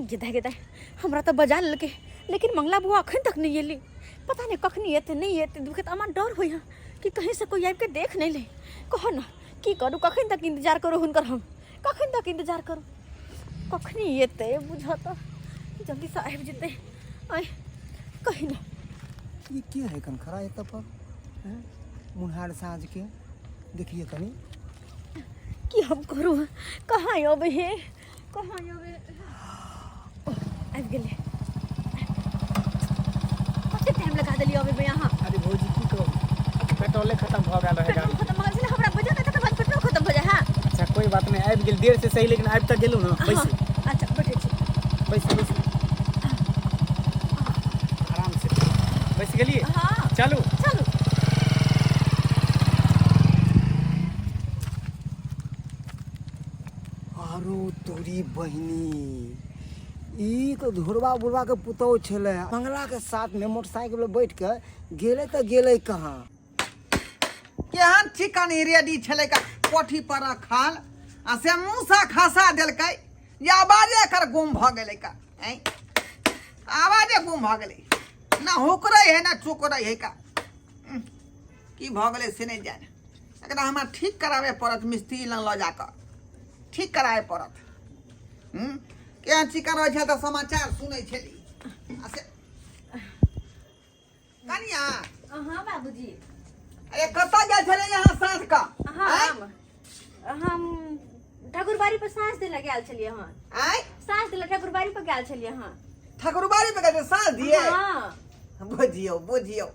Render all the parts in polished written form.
गेदा गेदा हमरा तऽ बजा लेलकै, लेकिन मंगला बुआ अखन तक नहि एली। पता नहि कखनी एतै नहि एतै। दुखे तऽ हमरा डर होइए कि कहींसँ कोइ आबिके देख नहि लै। कहऽ ने की करू, कखन तक इन्तजार करू हुनकर, हम कखन तक इन्तजार करू, कखनी एतै? बुझऽ तऽ जल्दीसँ आबि जेतै। आँय कही ने। ई के है कन खड़ा एतऽ पर हैं? मुन्हार साँझ के देखिए कनी। की हम करू? कहाँ अबै हे, कहाँ अबै? आबि गेलै। कते टाइम लगा देलियै अबै में अहाँ? अरे भौजी, की कहू, पेट्रोले खत्म भऽ गेल रहे। पेट्रोल गाड़ी खत्म भऽ गेल छलै, हमरा बजा तकर बाद पेट्रोल खत्म भऽ जाइ। हाँ। अच्छा, कोई बात नहीं, आबि गेल देर से सही, लेकिन आबि तऽ गेलहुँ ने। बैसू। हाँ, अच्छा, बैठे छी। बैसू बैसू, आराम से बैस गेलियै? हाँ। चलू। चलू। आरो तोरी बहिनी, ई तऽ धुरबा बुढ़बा के पुतोह छलै। मंगला के साथ में मोटरसाइकिल पर बैठ के गेलै तऽ गेलै कहाँ? केहन चिकन रेडी छलै का कोठी पर रखल, आ से मुँहसँ खसा देलकै जे आवाजे एकर गुम भऽ गेलै का। ऐं, आवाजे गुम भऽ गेलै, ना हुकरै है ना चुकरै है का। की भऽ गेलै से नहि जाने। एकरा हमरा ठीक कराबे पड़त, मिस्त्री लग लऽ जाकऽ ठीक कराबे पड़त। केहन चिकन रहै छल तऽ समाचार सुनै छली आ से कनिया। हाँ बाबूजी। अरे, कतऽ गेल छलै यहाँ साँझ कऽ? आँय? हम ठाकुरबाड़ी पर साँझ दै लए गेल छलियै हँ। आँय? साँझ दै लए ठाकुरबाड़ी पर गेल छलियै हँ। ठाकुरबाड़ी पे गेल छलै साँझ दिए? हाँ। बुझियौ बुझियौ,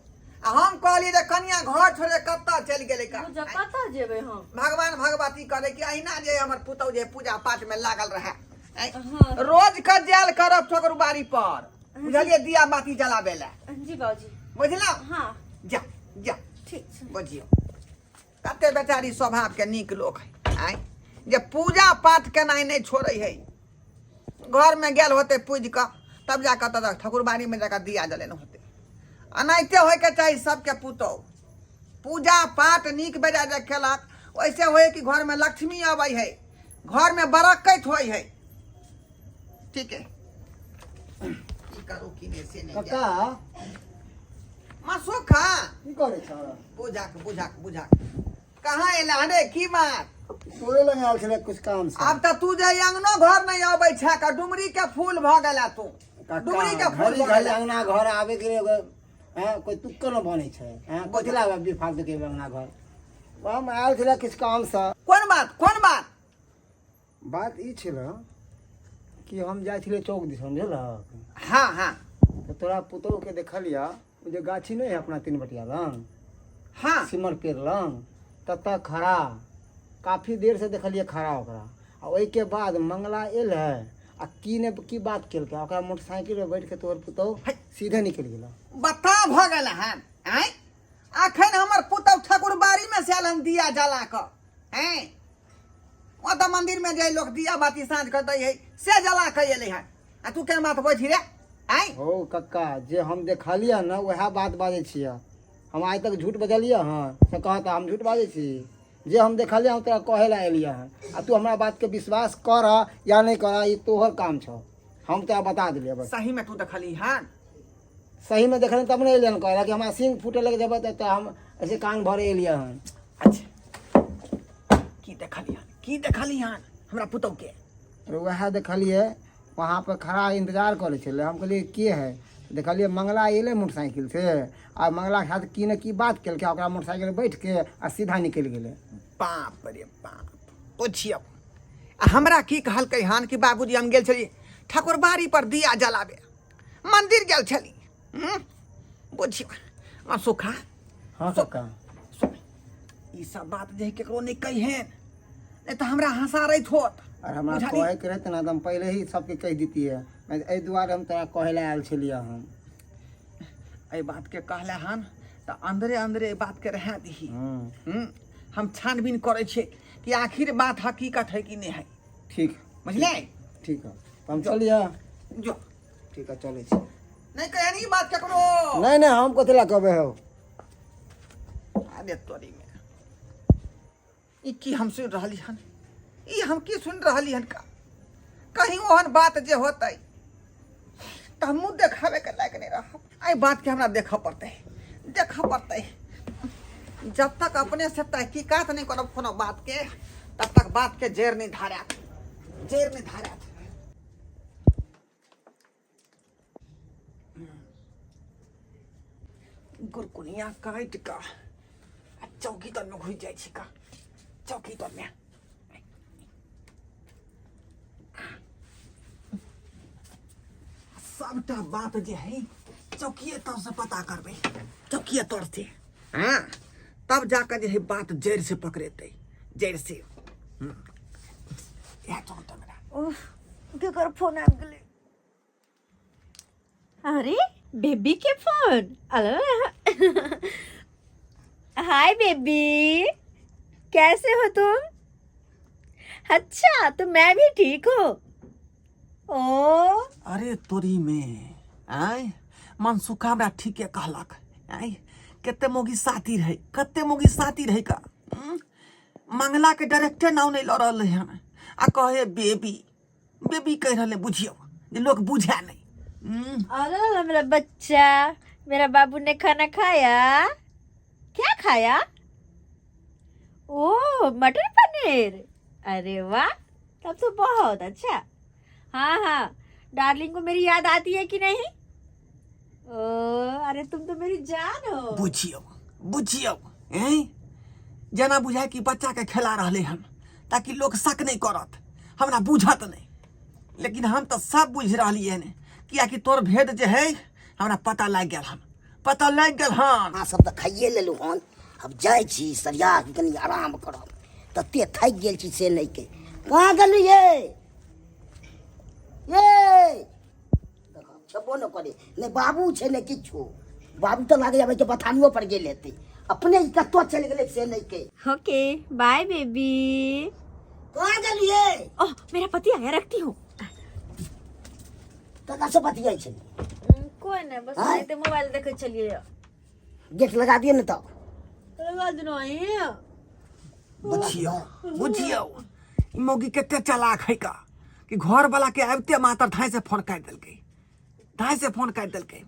आ हम कहलियै जे कनिया घर छोड़े कतऽ चलि गेलै का। बुझ, कतऽ जेबै हम? भगवान भगवती करे कि अहिना जे हमर पुतहु जे पूजा पाठ में लागल रहे। आँय? हाँ। रोज के जायल करब ठाकुरबाड़ी पर, बुझलियै? दिया बाती जलाबे लए। जी बाबूजी। बुझलहुँ? हाँ। जा जा। ठीक छै। बुझियौ कते बेचारी स्वभाव के नीक लोक है, आँय, जे पूजा पाठ केनाइ नहि छोड़ै है। घरमे गेल होतै पूजि कऽ, तब जा कऽ तब ठाकुरबाड़ीमे जा कऽ दिया जलेने होतै। एनाहिते होइके चाही सबके पुतोहु। पूजा पाठ नीक बेजाय जे केलक, ओहिसे होइ कि घरमे लक्ष्मी अबै है, घरमे बरक्कैत होइ है। ठीक है, की करू की नहि से नहि। कक्का। मसोखा। की करै छ? बुझाक बुझाक बुझाक, कहाँ एला रे? की बात? तोरे लग आयल छलै कुछ काम से। आब तऽ तू जे अंगनो घर नहीं अबै छै का, डुमरी के फूल भऽ गेला तू। कक्का, डुमरी के फूल घड़ी भऽ घड़ी गेला। अंगना घर आबे के एगो हैं कोई तुक्को न बनै छै हैं। कथी ला बेफालतू के अंगना घर? हम आयल छलै किछु काम से। कोन बात, कोन बात? बात ई छलै कि हम जाइ छलियै चौक दिस, समझलहक? हाँ हाँ। तऽ तोरा पुतोहु के देखलियऽ, ओ जे गाछी नहि है अपना तीन बटिया लग? हाँ। सिमर पेड़ लग ततऽ खड़ा, काफी देर से देखलियै खड़ा ओकरा। आ ओहिके बाद मंगला एलै आ की ने की बात केलकै, ओकरा मोटरसाइकिल पर बैठ के तोहर पुतोहु सीधे निकलि गेलै। बता भऽ गेल हन? आँय, अखन हमर पुतहु ठाकुरबाड़ी में से आयल हन दिया जला कऽ। आँय, ओतऽ मंदिर में जे लोक दिया बाती साँझ कऽ दै है से जला कऽ एलै हन, आ तू केना बात बजही रे? आँय। हो कक्का, जे हम देखलियै ने वएह बात बाजै छियै हम। आइ तक झूठ बजलियै हँ से कह तऽ? हम झूठ बाजै छी? जे हम देखलियै हम तोरा कहै लए एलियै हँ। आ तू हमरा बातके विश्वास कर या नहि कर, ई तोहर काम छौ। हम तोरा बता देलियै बस। सही में तू देखली हन? सहीमे देखलियै तब ने एलियै हन कहै लए कि हमरा सींग फूटऽ लगे जब तऽ हम ऐसे कान भरे एलियै हन। अच्छा, की देखली हन, की देखली हन हमरा पुतहु के? अरे, वएह देखलियै, वहाँ पर खड़ा इंतजार करै छलै। हम कहलियै के है? देखलियै मंगला एलै मोटरसाइकिल से आ मंगलाके साथ की ने की बात केलकै, ओकरा मोटरसाइकिल बैठ के आ सीधा निकलि गेलै। बाप रे बाप, पुछियौ, आ हमरा की कहलकै हन कि बाबूजी, हम गेल छली ठाकुरबाड़ी पर दिया जलाबे, मंदिर गेल छली। बुझियौ आ सुखा। हाँ कक्का। सुन, ई सब बात जे केकरो नहि कहिहेन, नहि तऽ हमरा हंसा रहित होत। और हमरा बुझलियै? कहैके रहते ने तऽ हम पहिले ही सबके कहि दितियै। एहि दुआरे हम तोरा कहै लए आयल छलियै हन। एहि बातके कहले हन तऽ अंदरे अंदरे एहि बातके रहए दही। हम छानबीन करै छियै कि आखिर बात हकीकत है कि नहि है। ठीक। बुझलियै? ठीक है, तऽ हम चलियै। जो। ठीक है, चलै छी। नहि कहियन ई बात केकरो। नहि नहि, हम कथी लए कहबै हौ? अरे तोरी में, ई की हम सुनि रहली हन? ई हम की सुनि रहली हन? का कहीं ओहन बात जे होतै तऽ हम मुँह देखाबैके लायक नहि रहब। एहि बातके हमरा देखऽ पड़तै, देखऽ पड़तै। जब तक अपने से तहकीकात नहि करब कोनो बातके, तब तक बातके जड़ि नहि धरायत, जड़ि नहि धरायत। गुरकुनिया काटि कऽ आ चौकी तरमे घुसि जाइ छी का, चौकी तरमे। सबटा बात जे है चौकिए तर से पता करबै, चौकिए तर से। हाँ, तब जाकर जे है बात जड़ से पकड़ेतै, जड़ से। इएह चौक तर मेरा। ओह, केकर फोन आबि गेलै? अरे बेबी के फोन। अरे हाय बेबी, कैसे हो तुम? अच्छा तो मैं भी ठीक हूँ। ओ अरे तोरी में आय मनसुखा हमरा ठीके कहलक। आय कते मोगी साथी रहे, कते मोगी साथी रहे का। मंगला के डायरेक्टे नाव नहीं लऽ रहलै हन आ कहे बेबी बेबी कहि रहलै, बुझियौ जे लोक बुझै नहीं। अरे मेरा बच्चा, मेरा बाबू ने खाना खाया? क्या खाया? ओ मटर पनीर, अरे वाह, तब तो बहुत अच्छा। हाँ हाँ, डार्लिंग को मेरी याद आती है कि नहीं? ओ अरे तुम तो मेरी जान हो। बुझियौ, बुझियौ, हैं जेना बुझाय कि बच्चा के खेला रहले हन ताकि लोग शक नहीं करत, हमरा बुझत नहीं, लेकिन हम तो सब बुझ रहलियै हन, कियाकि तोर भेद जे है हमरा पता लागि गेल हन, पता लागि गेल हन। अहाँ सब तऽ खाइए लेलहुँ हन, आब जाइ छी सरिया के कनि आराम करब, तते थाकि गेल छी से नहि के। कहाँ गेलियै ये? छेबो नहि करै, नहि बाबू छै नहि किछु। बाबू तऽ लागैए आब एहिके बथानियो पर गेल हेतै, अपने ई कतऽ चलि गेलै से नहि के। ओके बाय बेबी। कहाँ गेलियै? ओह मेरा पति आया, रखती हूँ। ककरा से बतियाइ छलियै? कोई नहीं, बस आँय? एते मोबाइल देखै छलियै। गेट लगा दियौ ने तऽ। लगा देना है। बुझियौ, बुझियौ, ई मौगी कते चालाक है का कि घर वाला के आबिते मात्र धाय से फोन काटि देलकै, धाय से फोन काटि देलकै।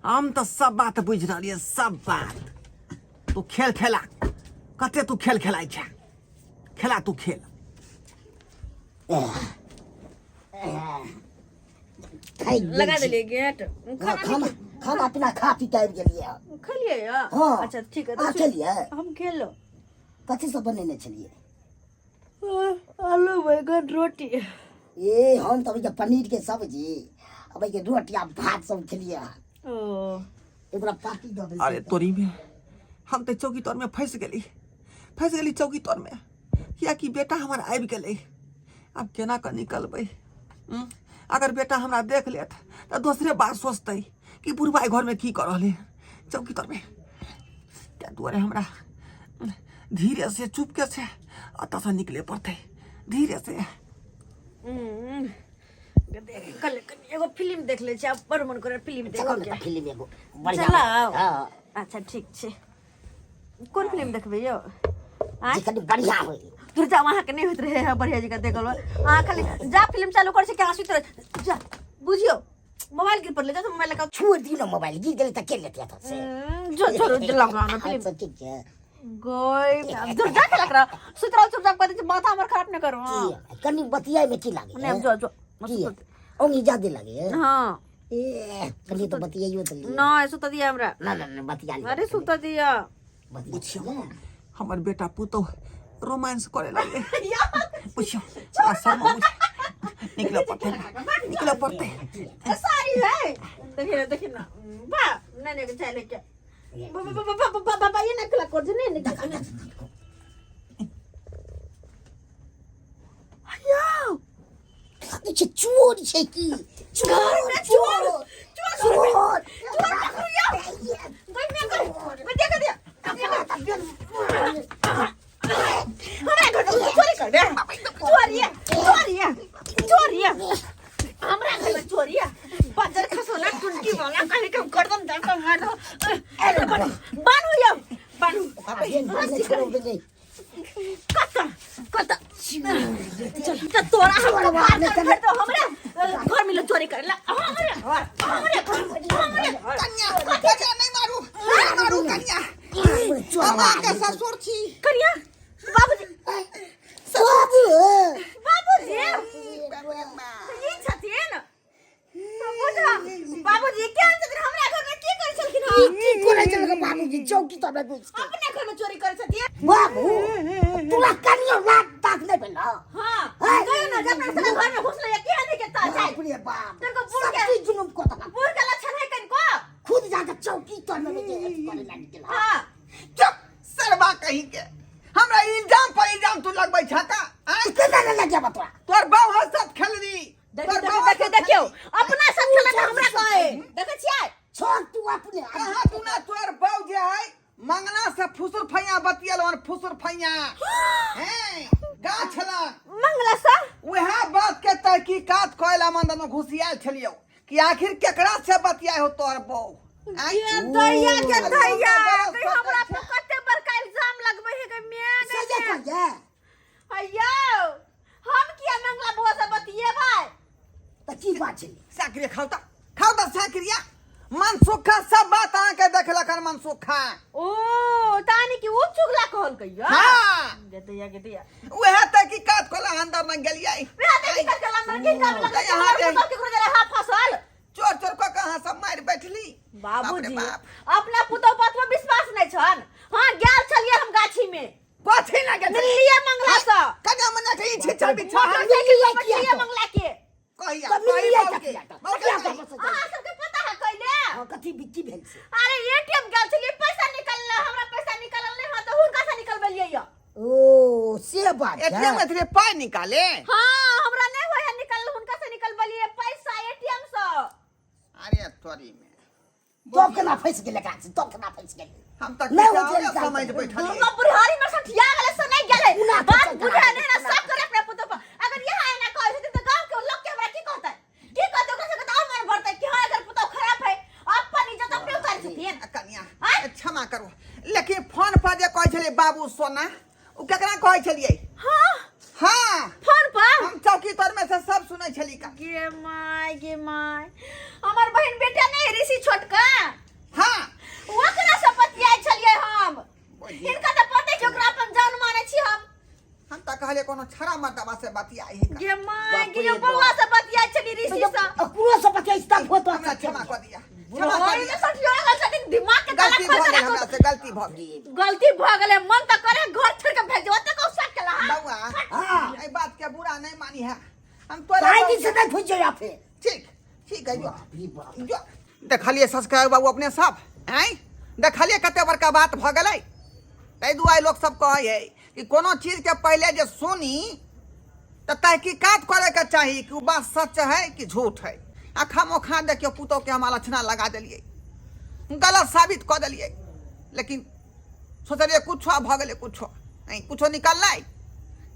हम तऽ सब बात बुझि रहलियै, सब बात। तू खेल खेला, कते तू खेल खेलाइ छै, खेला तू खेल। थाकि गेल लगा छी। देलियै गेट। हाँ, खाना खाना पीना खा पी के आबि गेलियै हन। खेलियै यऽ? हाँ। अच्छा ठीक है, अहाँ तो खेलियै? हम खेलो। कथी सब बनेने छलियै? आलू बैगन रोटी। ए हम तऽ अभी पनीर के सब्जी अब के रोटी आ भात सब खेलियै हन। ओ एकरा पार्टी दऽ देलकै। अरे तोरी में हम तऽ चौकी तर में फंसि गेली, फंसि गेली चौकी तर में, कियाकि बेटा हमर आबि गेलै, आब केना कऽ निकलबै? अगर बेटा हमरा देख लेत तऽ दोसरे बात सोचतै कि बुढ़बा एहि घरमे की कऽ रहलै हन चौकी तरमे। ताहि दुआरे हमरा धीरे से चुपके से एतऽसँ निकले पड़तै, धीरे से। देख, कल एगो फिल्म देख लै छी, आब बड़ मन करे फिल्म चलो देखऽ ने के। फिल्म एगो बढ़िया। चलाउ। हाँ। अच्छा ठीक छै, कोन फिल्म देखबै यौ? आँय? जे कनि बढ़िया होय। दूर जाउ, अहाँके नहि होइत रहै है बढ़िया जकाँ देखल। अहाँ खाली जा फिल्म चालू करै छै कि अहाँ सुति रहै जा, बुझियौ मोबाइल गिर पड़लै, जा मोबाइल लगा। छोड़ि दियौ ने, मोबाइल गिर गेलै तऽ के लेतै एतऽ से? जो छोड़ू, लगाउ ने फिल्म। अच्छा ठीक छै। गोई दूर जा, खेला करा सुति रहू चुपचाप, कह दै छी माथा हमर खराब नहि करू। हाँ। की कनि बतियाइमे की लागै? नहि, जो जो। की ओंगी जादे लागै है? हाँ। ए कनि तऽ बतियाइयो तऽ लिअ। नहि सुतऽ दिअ हमरा। ना ना ना, बतिया लिअ। अरे सुतऽ दिअ। बतिया बुझियौ लिअ। हमर बेटा पुतोह रोमांस करे लगलै। बुझियौ हमरा शर्म निकलऽ पड़तै, निकलऽ पड़तै। सारी है, देखिए ना, देखिए ना बा, नहीं नहीं चाय लेके बा बा बा बा बा बा बा, ये नकला कर दे, नहीं नहीं। अयो ई छै चोर छै की? चोर चोर चोर हमरा घर में चोरी कर दे, चोरी चोरी चोरी, हमरा घर में चोरी। बजर खसोला टुनकी वाला कहीं के गर्दन धड़कन मार दो। बानू यौ बानू। कत कत चल त तोरा हम चोर घर में दो, हमरा घर में चोरी करे ला हमरे हमरे हमरे। कन्या, कन्या, नहीं मारू, नहीं मारू कन्या। हम अहाँके ससुर छी। करिया बाबूजी। बाबू। बाबूजी, ई छथिन बुझा बाबूजी, के छथिन? हमरा घर में की करै छलखिन हँ? की करै छलक बाबूजी चौकी तर में घुसि के? अपने घर में चोरी करै छथिन। बाबू, तोरा कनियो लाज ताक नहि भेल? हाँ। हैं? कहियो ना, जब अपना सब घर में घुसले के नहीं के ता जाए। बाप रे बाप। तेरे को बूढ़ सब के- चीज जुलुम कऽ देलक। बूढ़ के लक्षण है कनिको। खुद जाके चौकी तर में जे अथी करे लागि गेल। हाँ। चुप सरबा कहीं के, हमरा इल्जाम पर इल्जाम तू लगबै छह का, आँय? केना नहि लगिया तोरा? तोर बाप हंसत खेलनी। देखियो। तोर देखियो। बाप देखियो हंसत। देखियो, अपना सब खेला त हमरा कहे, देखै छियै? छोड़ तू अपने। कहाँ तू ना, तोर बाप जे है मंगना से फुसुर फैया बतियल और फुसुर फैया हैं गाछ लग। मंगला सा? वएह बात के तहकीकात कएला मंदन में घुसियाल छलियौ कि आखिर केकरा से बतियाय हो तोर बहू, आँय? ये दैया के दैया। गलत गई, हमरा सोचै पर कते बड़का इल्जाम लगबै है गई मैं। से जे कहिए। अय्यो, हम किया मंगला बुआ से बतियेबै? तऽ की बात छै? साकरिया खाउ तऽ, खाउ तऽ साकरिया। मनसुखा सब बात अहाँके देखलक हन मनसुखा। ओ तानी कि उ चुगला कहल कहियो? हाँ। गे दैया, गे दैया। वएह तहकीकात कएला अंदर में गेलियै। वएह तहकीकात कएला अंदर की काम लगै? तऽ यहाँ के- केकरो जरा हाथ फसल। चोर चोर कऽ के अहाँ सब मारि बैठली। बाप रे बाबूजी, बाप। अपना पुतोह पर पर विश्वास नहीं छन। हाँ, गेल छलियै हम गाछी में। कथी लगे छलै? मिललियै मंगला से। कन्या मन्या के ई छिछा बिछा। मोटरसाइकिल मिललियै पर किया छियै तऽ? मंगला के। कहिया? तऽ मिललियै कही बाबूके। कहिया तऽ? बाबूके कहिया कही। तऽ बस अहाँ सबके पता है कैले? हाँ, कथी बिक्की भेल से? अरे, एटीएम गेल छलियै पैसा निकालल, हमरा पैसा निकालल नहीं हाँ तऽ हुनका से निकलबेलियै यऽ। ओ से बात छै। एटीएम में थे पाइ निकाले? हाँ, हमरा नहीं होय है निकालल, हुनका से निकलबेलियै पैसा एटीएम से। अरे तोरी में। तो केना फँसि गेलै एकरा से? तो केना फँसि गेलै? हम तऽ नहि किछु हो गेल आओर जान। समझ बैठलियै। हम बुढ़ारी में सठिया गेलै से नहीं गेलै। कोना के बात चलता बुझे है? नहीं ना, सब करे अपने पुतोह पर। अगर यहाँ एना कहै छथिन तऽ गाँव के लोग के हमरा की कहतै? की कहतै? ओकरा सबके तऽ और मन भरतै कि हाँ, एकर पुतोह खराब है, अपन इज्जत अपने उतारै छथिन। आ कन्या, आँय? क्षमा करू, लेकिन फोन पर जे कहै छलियै बाबू सोना, ओ केकरा कहै छलियै? हाँ। हाँ। फोन पर हम चौकी तर में से सब सुनै छली का। गे my, गे my, हमर बहिन बेटा नहीं ऋषि छोटका? हाँ। ओकरा से बतियाइ छलियै हम। बुझलियै। हिनका तऽ पते छै, ओकरा अपन जान मानै छी हम। हम तऽ कहलियै कोनो छड़ा मर्दबा से बतियाइ है का। गे my, बाप गे रे बौआ से बतियाइ छली ऋषि से। अकरो से बतियाइ तब होतो। हमरा क्षमा कऽ दिया, क्षमा कऽ बुढ़ारी दिया। में सठिया गेल छथिन, दिमाग के ताला गलती खोल भऽ के गेल राखू। हमरा से गलती भऽ गेल। गलती भऽ गेलै, मन तऽ करे घर छोड़ के भेज, ओते कौशा केला हाँ? बौआ। हाँ। एहि बात के बुरा नहीं मानी है, हम तोरे ताहि बाबू- दिन से नहि फँसि जाइया फेर। ठीक ठीक है, जो। बाप रे बाप। जो देखलियै सब्सक्राइबर बाबू अपने सब आँय, देखलियै कते बड़का बात भऽ गेलै। ताहि दुआरे लोक सब कहै है कि कोनो चीजके पहिले जे सुनी तऽ तहकीकात करैके चाही कि ओ बात सच है कि झूठ है। आ खामोखा देखियौ, पुतोहके हम आलोचना लगा देलियै, गलत साबित कऽ देलियै, लेकिन सोचलियै कुछो भऽ गेलै, कुछो नहीं, कुछो निकललै।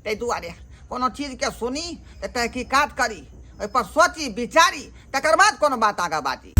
ताहि दुआरे कोनो चीजके सुनी तऽ तहकीकात करी, ओहिपर सोची विचारी, तकर बाद कोनो बात आगाँ बाजी।